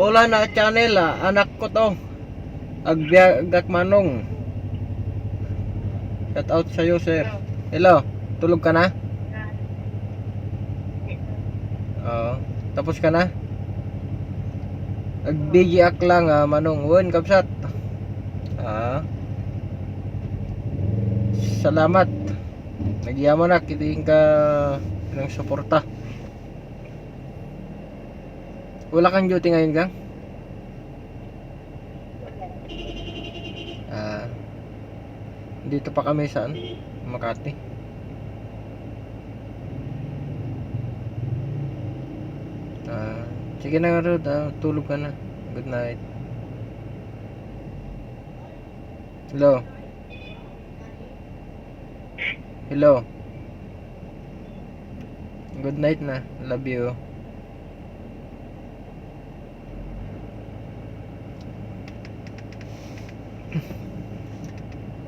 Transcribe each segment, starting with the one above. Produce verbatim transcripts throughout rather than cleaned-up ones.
Wala na channel, ah, anak ko to. Agbiag ak manong. Shout out sa'yo, sir. Hello, tulog ka na? Oo. Tapos ka na? Ag-B G ak lang, ah, manong. Wen, kabsat. Ah. Salamat. Nagyamanak iti inka nang suporta. Wala kang duty ngayon, gang? Ah, dito pa kami saan? Makati. Ah, sige na nga, Rod, ah, tulog ka na. Good night. Hello. Hello. Good night na. Love you.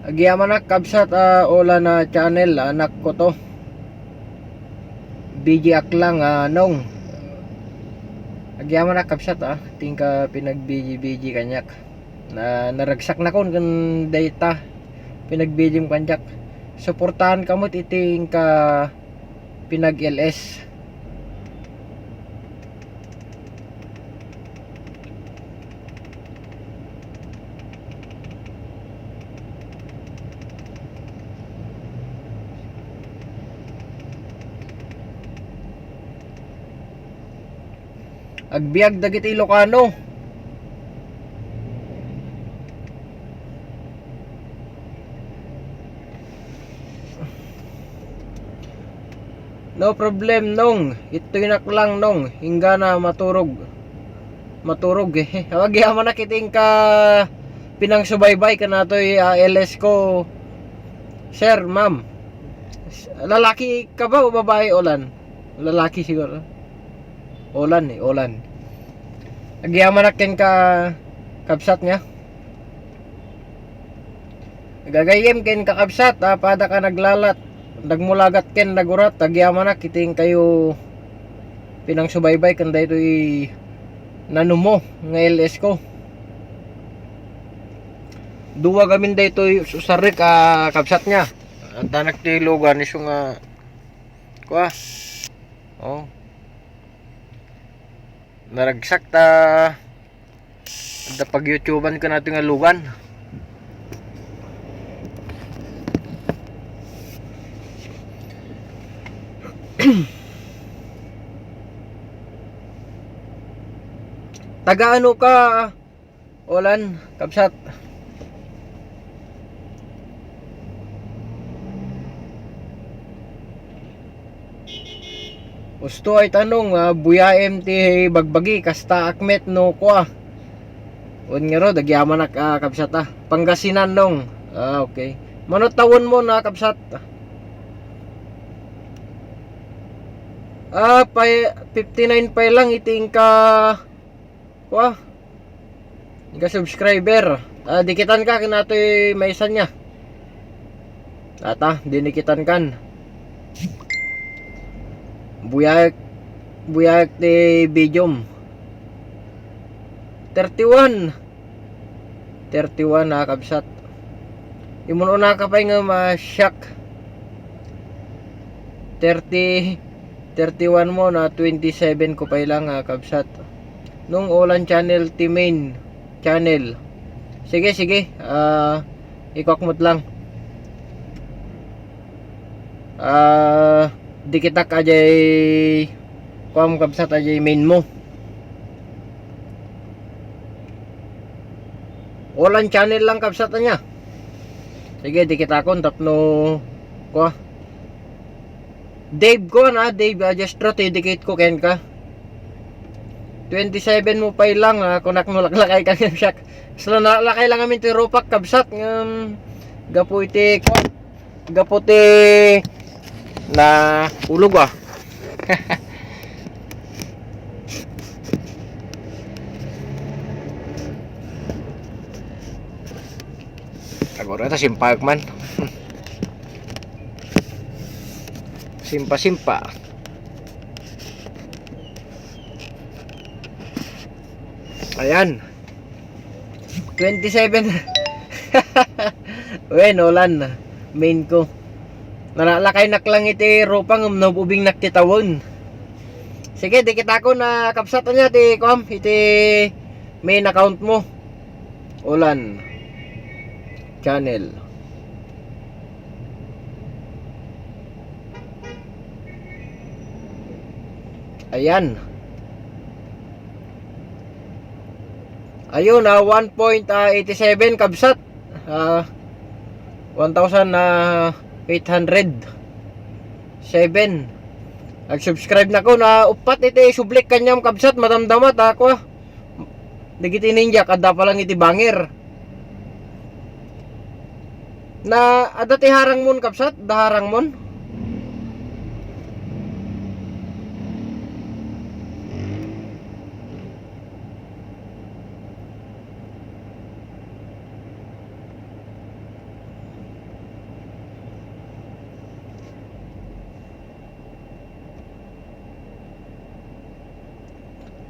Agyamanak, kabsat, ah, wala na channel, anak ko to. B G ak lang, ah, nong. Agyamanak, kabsat, ah. Tingka pinag-B G-B G kaniak. Na, naragsak na kon, kun dayta pinag-B G-m kaniak. Suportahan ka met iti inka pinag-L S. Agbiag dagiti Ilocano. No problem, Nong. Ittoynak lang, Nong. Inggana maturog. Maturog, eh. Agyamanak iti inka pinangsubaybay ken daytoy, ah, L S ko. Sir, ma'am. Lalaki ka ba o babae, Olan? Lalaki siguro. Olan, eh, Olan. Agyamanak kenka, kabsat nga. Gagayyem kenka, kabsat, a, pada ka naglalat, nagmulagat ken nagurat, agyamanak iti inkayo pinangsubaybay ken daytoy nanumo nga L S ko. Dua gamin daytoy usarek a kabsat nga. Addanak ti lugan isu nga kua. Oh. Naragsak ta adda pag-YouTubean ko nato nga lugan. Taga ano ka, Olan, kabsat? Usto ay tanong, ah, buyaem ti bagbagi, kasta akmet no kua. Wen ngarud, agyamanak, ah, kabsat, ah. Pangasinan, nong. Ah, okay. Mano tawenmo na, kabsat? Ah, pay, fifty-nine pay lang iti inka, kua. Inka subscriber. Ah, dikitan ka, ken atoy maysa nia. Ata, dinikitan kan. Buyak, buyak ti videom. Thirty-one. Thirty-one, ah, kabsat. Imun-una ka pay nga ma-shock. Thirty, thirty-one mo na twenty-seven ko pay lang, ah, kabsat. Nung Olan Channel ti main channel. Sige, sige. Ah, ikuak met lang. Ah, dikitak ajay, kuam, kabsat, ajay main mo. Olan Channel lang, kabsat, ania. Sige, dikitakon tapno, kua. Dave ko na, Dave, ah, Jestro, ti dikit ko kenka. Twenty-seven mo pay lang, ah, kunak no laklakay ka ngem siak. Sala nalaklakay lang amin ti rupak, kabsat, ngem gapu iti, gapu ti na ulog, ah. Agora ta simpag man. Simpa-simpa. Ayan. Twenty-seven. Wen, Olan. Main ko. Nalalakaynak lang iti rupa ngem naubingnak ti tawen. Sige, dikitakon, kabsat, ania ti kuam, iti main account mo. Olan Channel. Ayan. Ayun, ah, one point eighty seven, kabsat. Ah, one thousand eight hundred seven. Nag-subscribe na ko, na upat iti sublik kaniam, kabsat, madamdama ta ako, ah. Dagiti ninja, adda pa lang iti banger. Na, adda ti harangmon, kabsat? Da harangmon?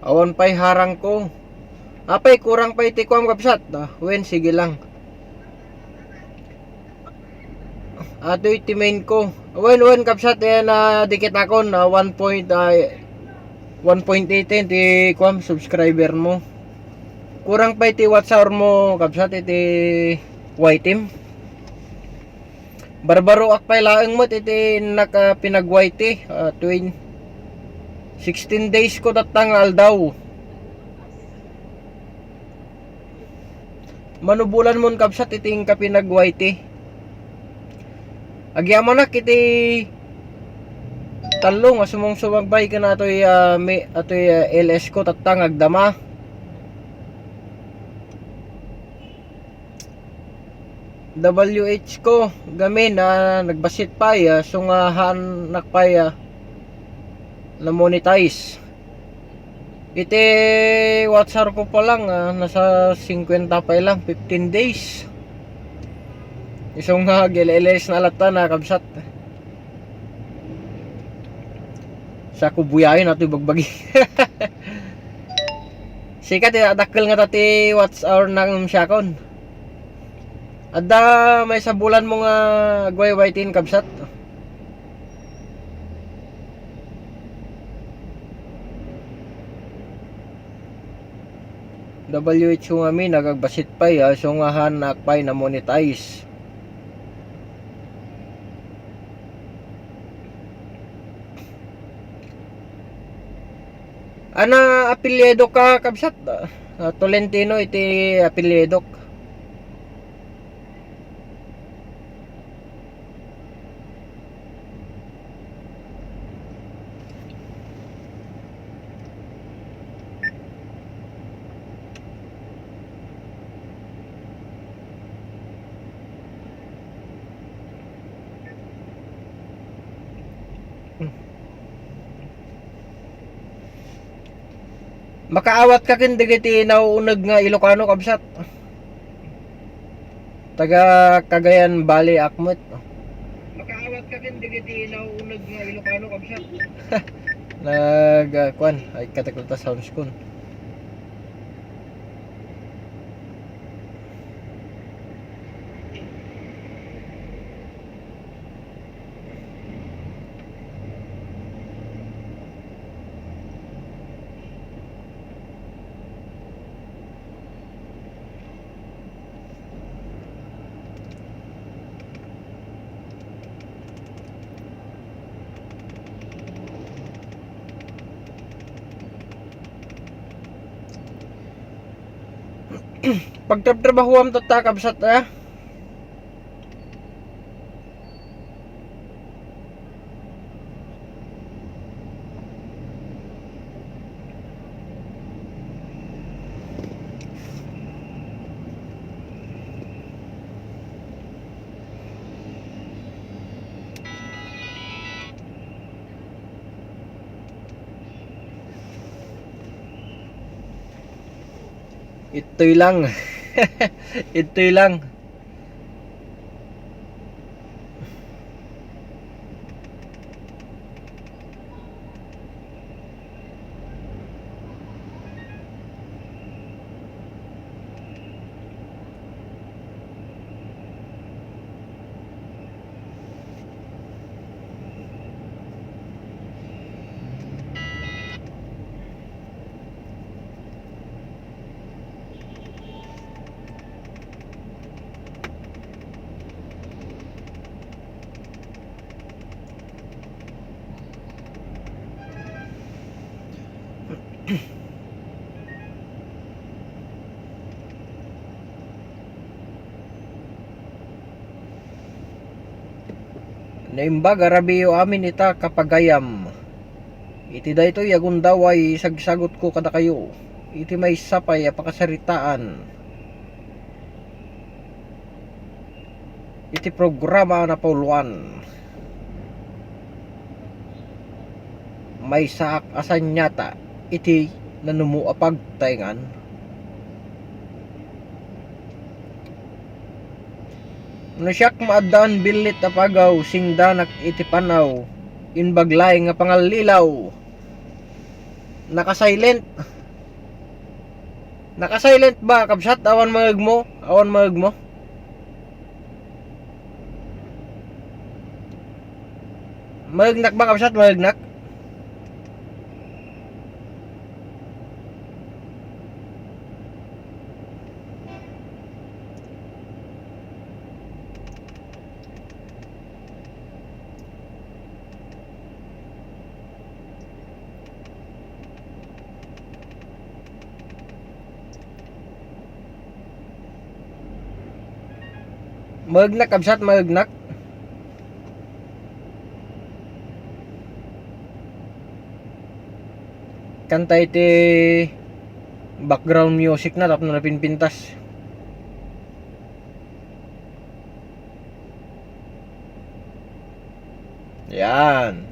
Awan pay harang ko. Apay, kurang pay ti kuam, kabsat. Ah, wen, sige lang. Ato iti main ko. Wen, wen, kabsat, eh, na dikit ako na one point, ah, one point eight ti kuam subscriber mo. Kurang pay ti watch hour mo, kabsat, iti Y T M. Barbaroak pay laeng met iti naka pinag-Y T, ah, twen-, sixteen days ko tatta nga aldaw. Manubulan mon, kabsat, iti inka pinag-Y T. Agyamanak iti tallo nga sumungsumagbay ken atoy, ah, mi-, atoy, ah, L S ko tatta nga agdama. W H ko gamin, ah, nagbassit pay, ah, so nga haanak pay, ah, na-monetize. Iti watch hour ko pa lang, ah, nasa singkwenta pay lang, fifteen days. Isu nga ag-L L S na latta na, kabsat. Sa kubuyayon ato bagbagi. Sika ti dakkel nga ta ti watch hour nang siakon. Adda maysa bulan mo nga agwaywayen, kabsat. W H O ngamin, nagagbassit pay, ah, so nga haanak pay na-monetize. Ana apelyido ka, kabsat? Ah, Tolentino iti apelyido. Makaawat ka ken dagiti nauuneg nga Ilocano, kabsat. Taga Cagayan Valley ak met. Makaawat ka ken dagiti nauuneg nga Ilocano, kabsat. Nag, ah, kuan, ay, katakot ta sounds kun. Pagtrabtrabahuam tatta, kabsat, a. Itoy lang. Itoy lang. Naimbag a rabiiyo amin ita, kapagayam. Iti daytoy a gundaway, isagsagutko kadakayo iti maysa pay a pakasaritaan iti programa a napauluan. Maysaak a saniata iti nanumo a pagtaengan. No siak maaddaan billit a pagaw, singdanak iti panaw, imbag laeng nga pangallilaw. Naka-silent. Naka-silent ba, kabsat? Awan maegmo? Awan maegmo? Maegnak ba, kabsat? Maegnak? Maegnak, kabsat, maegnak. Kanta iti background music na tapno napinpintas. Yan.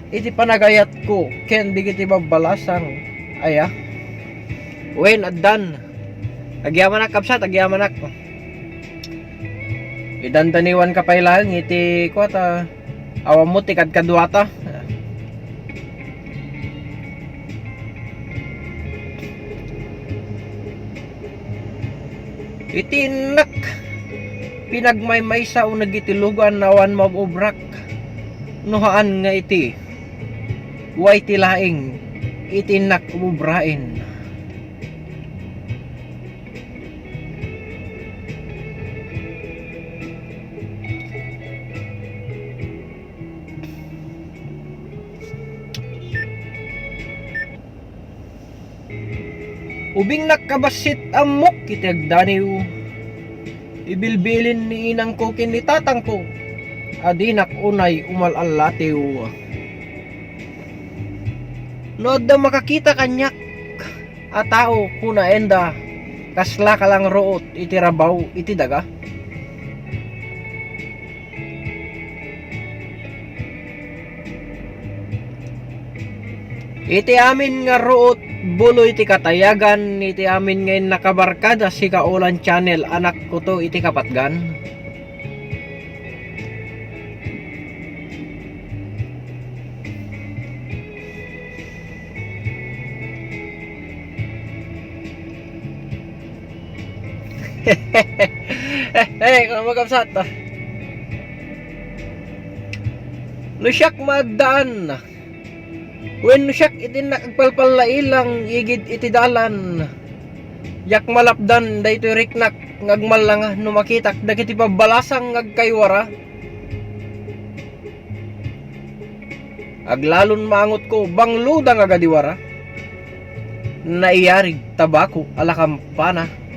iti panagayatko ken dagiti babbalasang aya. Wen, addan. Agyamanak, kabsat, agyamanak. Idandaniwanka pay laeng iti kuata, awan mo ti kadkaduata. Iti innak, pinagmaymaysa uneg iti lugan awan mabubrak. No haan nga iti, way ti laing iti innak ububraen. Ubingnak kabassit ammok iti agdaniw. Ibilbilin ni inangko ken ni tatangko a dinak unay umal-allatiw. No adda makakita kaniak a tao, kunaenda, kaslaka lang ruot iti rabaw iti daga. Iti amin nga ruot, buloy ti katayagan, iti amin nga innakabarkada, sika Olan Channel, anakko to iti kapatgan. Eh, eh, kuno mo, kabsat, ah. No siak maaddaan, wenno siak iti innak agpalpallailang igid iti dalan, diak malapdan daytoy riknak nga agmallanga no makitak dagiti babbalasang nga agkaywara. Aglalon maangotko, bangloda nga agadiwara. Naiyarig tabako a la kampana.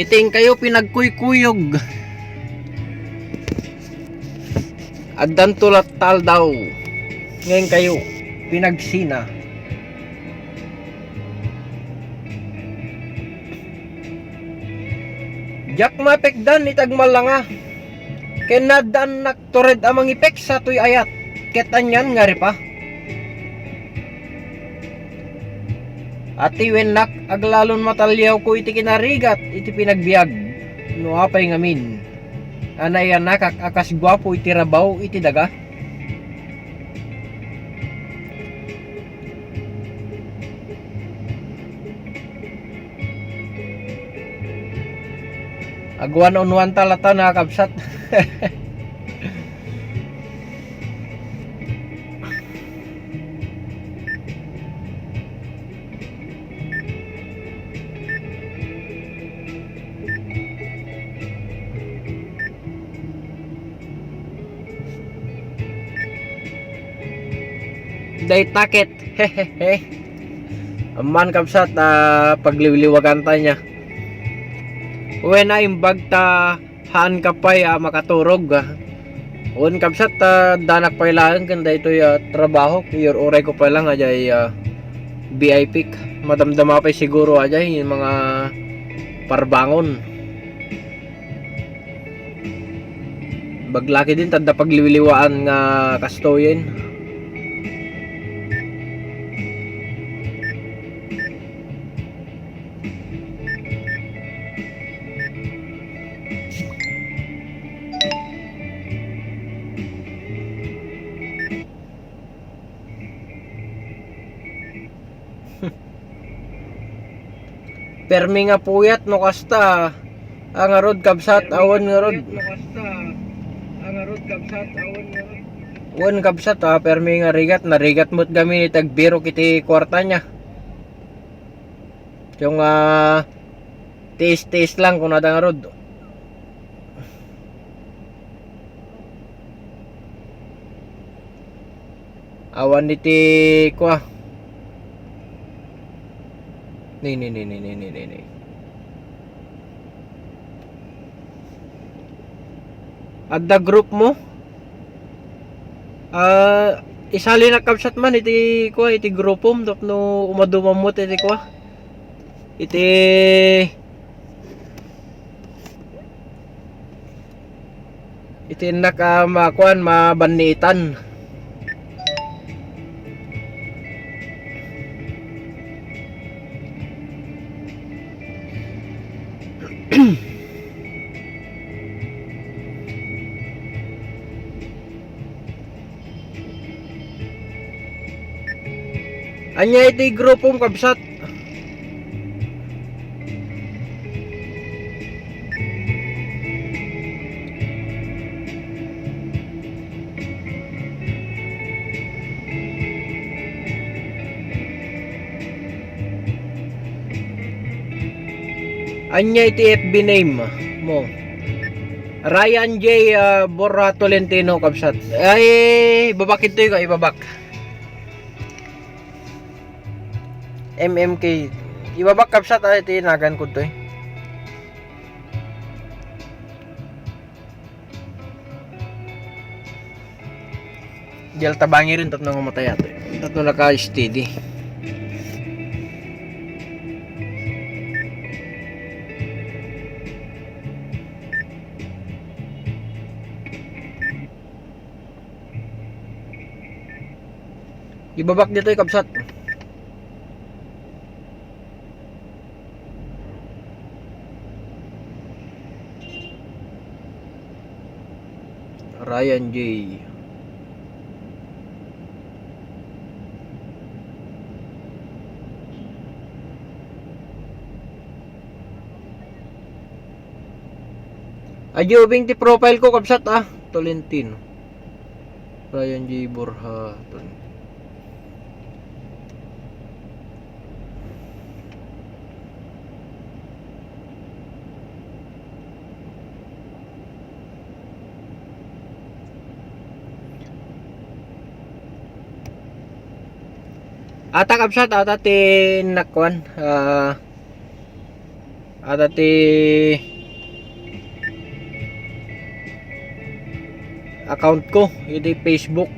Iti inkayo pinagkuykuyog, addanto latta aldaw nga inkayo pinagsina. Diak mapekdan iti agmallanga, ken naaddaannak tured a mangipeksa toy ayat, ket anian nga ripa. Atiwennak, aglalon mataliawko iti kinarigat iti pinagbiag, no apay ngamin a naiyanakak a kas guapo iti rabaw iti daga. Aguan-unwanta latta, nakakabsat. Dayta ket, hehehe. Amman, kabsat, a pagliwliwaganta nia. Wen, naimbag ta haanka pay a makaturog, a. Wen, kabsat, a addanak pay laeng ken daytoy a trabaho, iyur-urayko pay lang a diay, a, V I P. Madamdama pay siguro a diay iti mga parbangon. Baglaki din ta adda pagliwliwaan nga kastoyen. Permi nga puyat no kasta. A ngarud, kabsat, awan ngarud. Wen, kabsat, a, permi nga rigat, narigat met gamin iti agbirok iti kuarta nia. Ket nga, tiis-tiis lang, kunada ngarud. Awan iti kua. Ni, ni, ni. Adda group mo? Ah, isalinak kabsat man iti kua, iti grupom tapno umadumam met iti kua. Iti, iti innak a makuan, mabanniitan. Ania iti grupom, kabsat? Ania iti F B name mo? Ryan J, ah, Borja Tolentino, kabsat. Ay, ibabak itoy ka, ibabak. M M K. Ibabak, kabsat, ay, iti nagan ko to, eh. Dial tabangi rin tapno mamatay ato. Tapno naka-steady. Ibabak ditoy, kabsat. Ryan J. Adi ubing ti profile ko, kabsat, ah. Tolentino. Ryan J Borja, Tolentino. Ata, kabsat, ata ti nakuan, ah, ata ti account ko iti Facebook.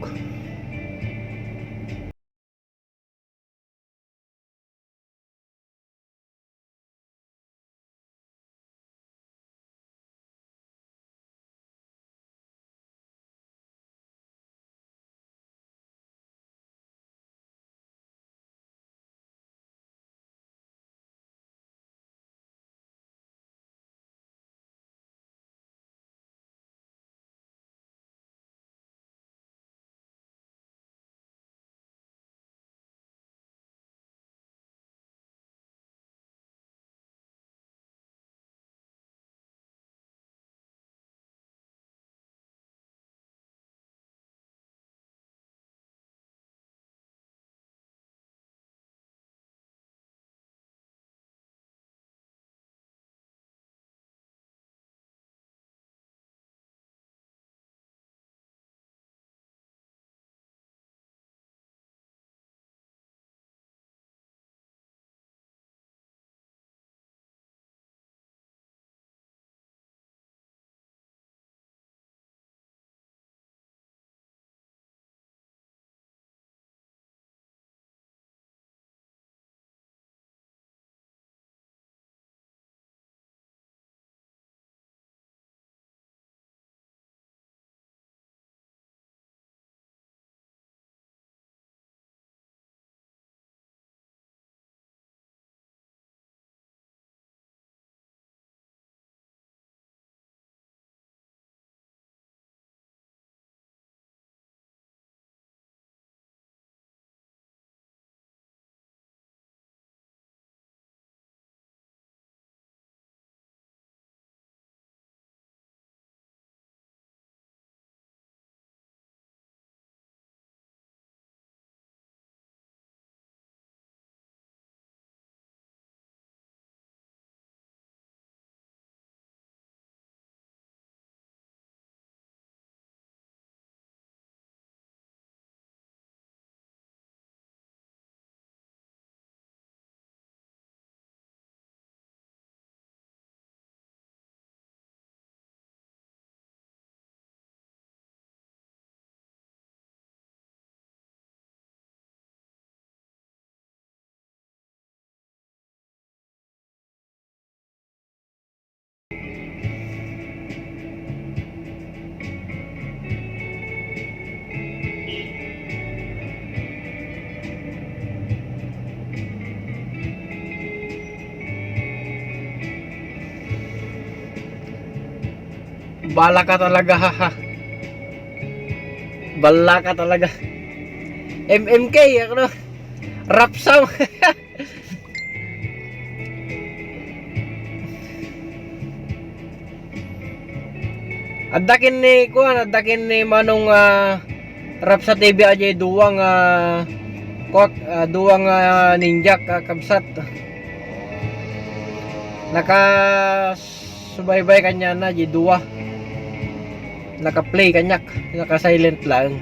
Bala ka talaga, ha, ha. Bala ka talaga. M M K, ano? Rap Sam. Adda ken ni kuan, adda ken ni Manong, ah, Rap Sam T V, ajay duwa nga, ah, kot, ah, duwa nga, ah, ninja, ah, kabsat. Nakasubaybay kaniana, ajay duwa. Naka-play kaniak, naka-silent lang.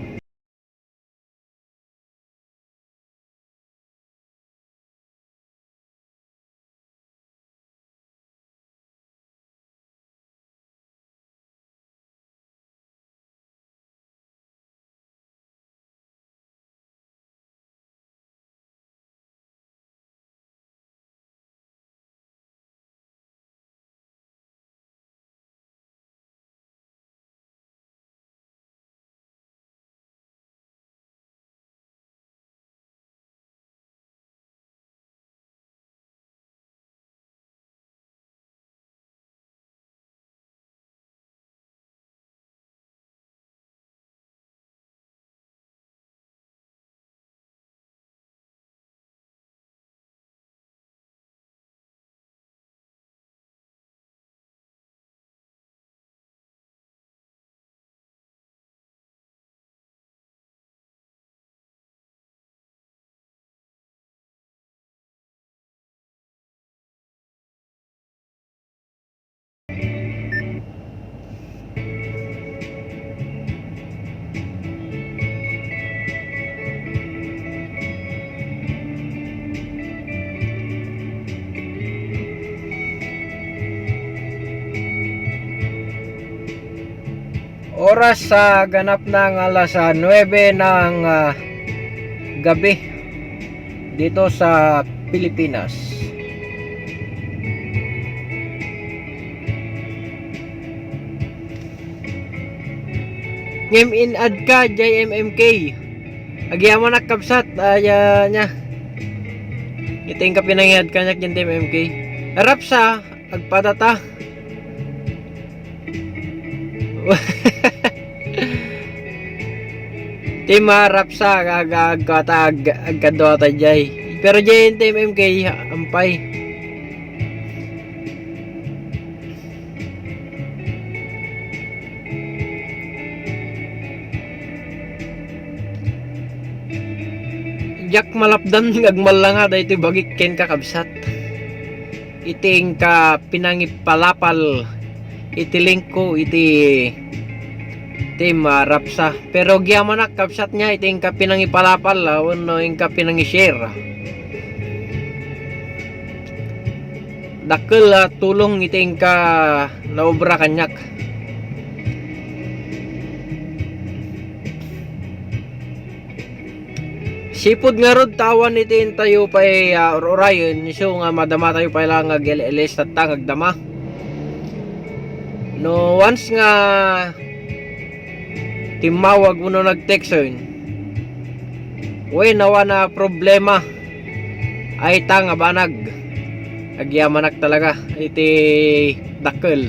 Oras sa ganap na nga alas, ah, nuebe ng, ah, gabi dito sa Pilipinas. Ngem in-add ka, J M M K. Agyamanak, kabsat, aya niya. Iti inka pinangiad kaniak diay M M K. Rap Sam, agpadata. Ti ma Rap Sam, ag-, ag-, ag-, agkaduata jay. Pero jay ti M M K, ampay. Diak malapdan nga agmallanga daytoy bagik kenka, kabsat. Iti inka pinangipalapal iti link ko iti Team, ah, Rap Sam. Pero agyamanak, kabsat, nga iti inka pinangipalapal, ah, wenno inka pinangishare. Dakkel a tulong iti inka naobra kaniak. Sipud ngarud ta awan iti intayo pay, ah, ur-urayen, isu nga madamatayo pay la nga ag-L L S tatta nga agdama. No once nga timmawag wenno nag-text, wen, awan a problema. Ay ta nga banag. Agyamanak talaga iti dakkel.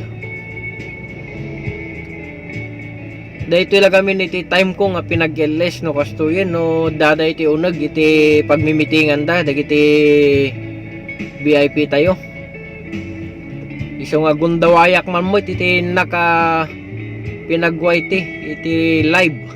Daytoy la gamin iti time ko nga pinag-L S no kastoyen, no dada iti uneg iti pagmimitinganda dagiti V I P tayo. Isu nga gundawayak man met iti naka pinag-Y T iti live.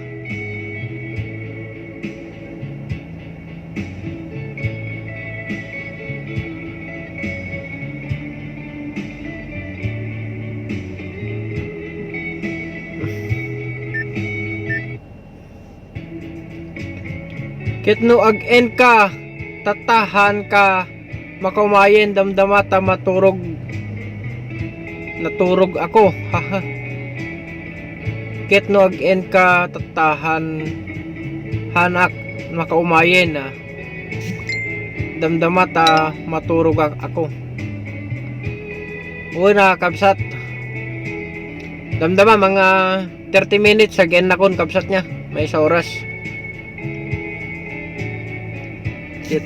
Ket no ag-enka, tatta haanka makaumayen, damdama ta maturog, naturog ako. Haha. Ket no ag-enka, tatta haan, haanak makaumayen, ah. Damdama ta maturog ak-, ako. Wen a, kabsat. Damdama, mga thirty minutes, ag-ennakon, kabsat, nga maysa oras. Ket